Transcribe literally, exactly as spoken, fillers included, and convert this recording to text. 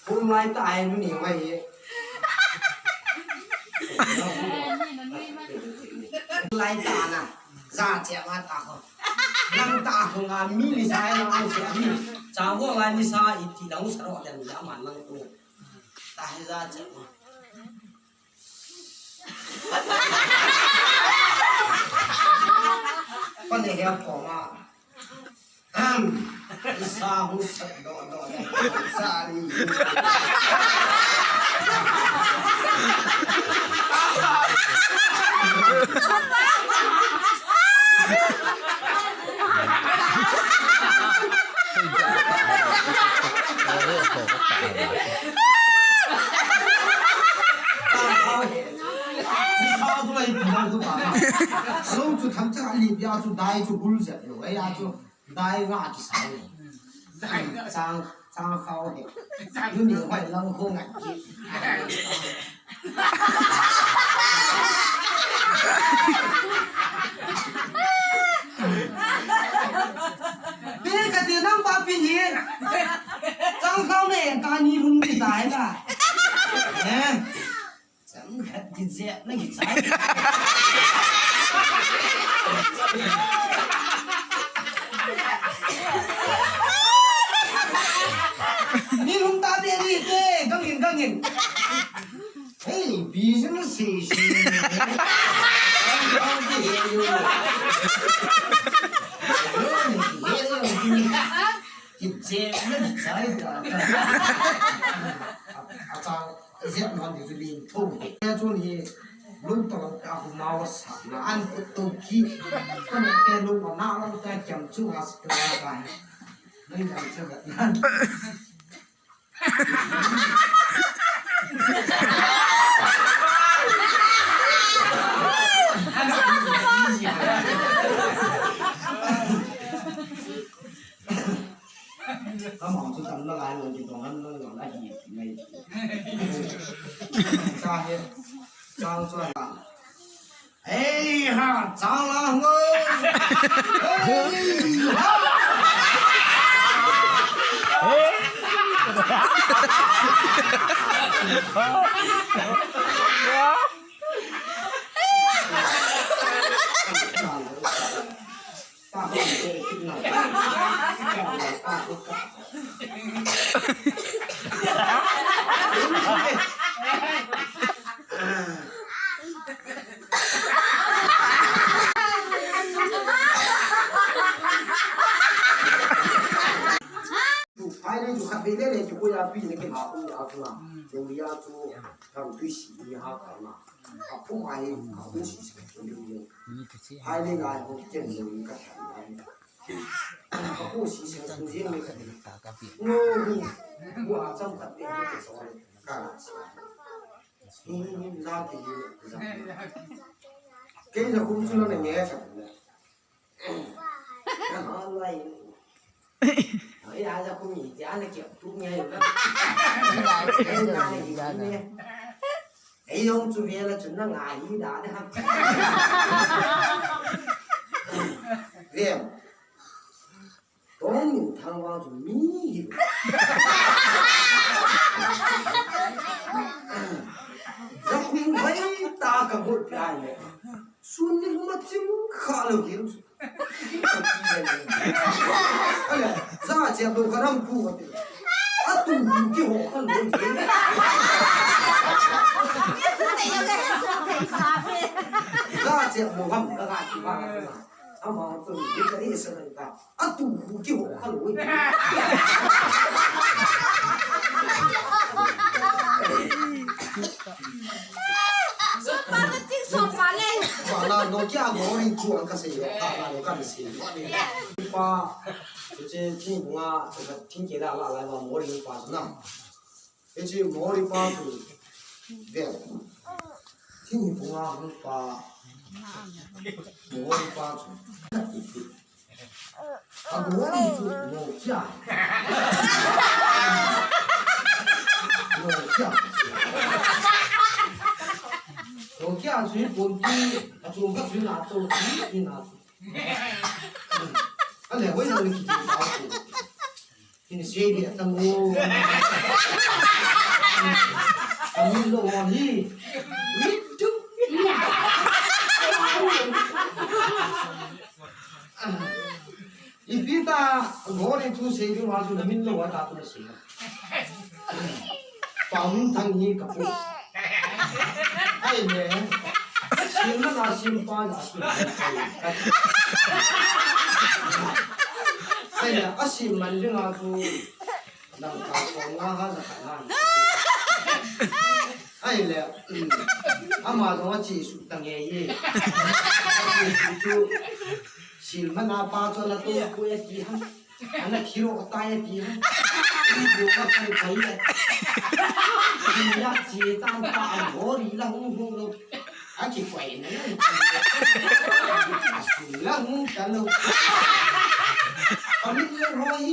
Hung lai ta ai nu ni mai hi. Hung lai ta na. Za che ma ta ho. Lang ta ho nga mi ni sa ai lang ai se mi. Cha ho lai ni sa i ti dang sa ro den ya man lang tu. Ta hi za che ma. Pane he ko ma. Ahem. Isa hu sat do do do. Sari. Ni sa chu lai pi lang chu ta. Lo chu tham cha li bia chu dai chu hul zet lo. Ai a chu dai nga ki sa lo. Chang, chang khao he. Nu ni hoi lang ho ngai ki. Te ka te nang pa pi ni. Chang khao ne ka ni lung ni dai la. Eh. Chang khat ki je na ki chai. Ni lung ta de ni te, gang in, gang in. Hey, business is. Kichep na kichai ta. Achang, zep non di zuli thong. Kaya chun hi, lung tong ka hu mau sa na an put to ki. Kan ke lung na lung ta kiam chu has ta ta. Nang yang sa na. Ama chu tam na lai lo ki dong han lo lo la hi mai. Sa he, sa chu ha. Ei ha, chang la hung. Ei ha. Hai le chu khat ve le le chu ko ya pi ne ke ha ku ya ku na. Chu ya chu kam tu si ni ha ka na. Ka pu hai ka pu si se chu lu ye. Hai le ngai ko ken lu ka tha na. Ka pu si se chu ye ni ka. No ni. Wa cham ka pe ke so ka. Ni ni la ti ni. Ke ja kum chu na ne ka. Ei jong chu vela chun na ngai hi da de ham. Vem. Tong min thang vang chu mi hi. Jakhum vai ta ka bol pi ai le. Sun ni ma chim kha lo ki. Ale, za che lo ka ram pu ka ti. A tu hu ki ho ka lo ki. Za che lo ham ka ga ki ba. Ama tu ni ka ni sa ka. A tu hu ki ho ka lo. Sumpa na ting sumpa le. Ba la no kya mo ri chu an ka se yo. Ka la no ka se yo. Pa, che ting nga, ting ke la la la mo ri pa na. Hiche Mohori pa chu ve. Thingphung a hung pa. Mohori pa chu. A Mohori chu Nokia. Nokia. Nokia chu hi pon pi, a chung khat chu na to, pi na. A le hoi na ni ki pa chu. Min sei dia tang o. Amin lo on hi. Mit tu. Ipi ta gori tu sei di ma tu na min lo wa ta tu sei. Pam thang hi ka pu. Ai le. Sim na na sim pa na sim. Ai le, a sim man ding a tu. Nang ka ko nga ha na ka na. Ai le. Ama jong a chi su ta nge ye. Chi su chu. Sim man a pa chu na tu ku e ti ha. Ana thiro ka tai ti ha. Ni bu ka tai tai ya. Ni ya chi tan ta a gori la hung hung lo. A chi kwai na. A su la hung ta lo. Ka min le roi.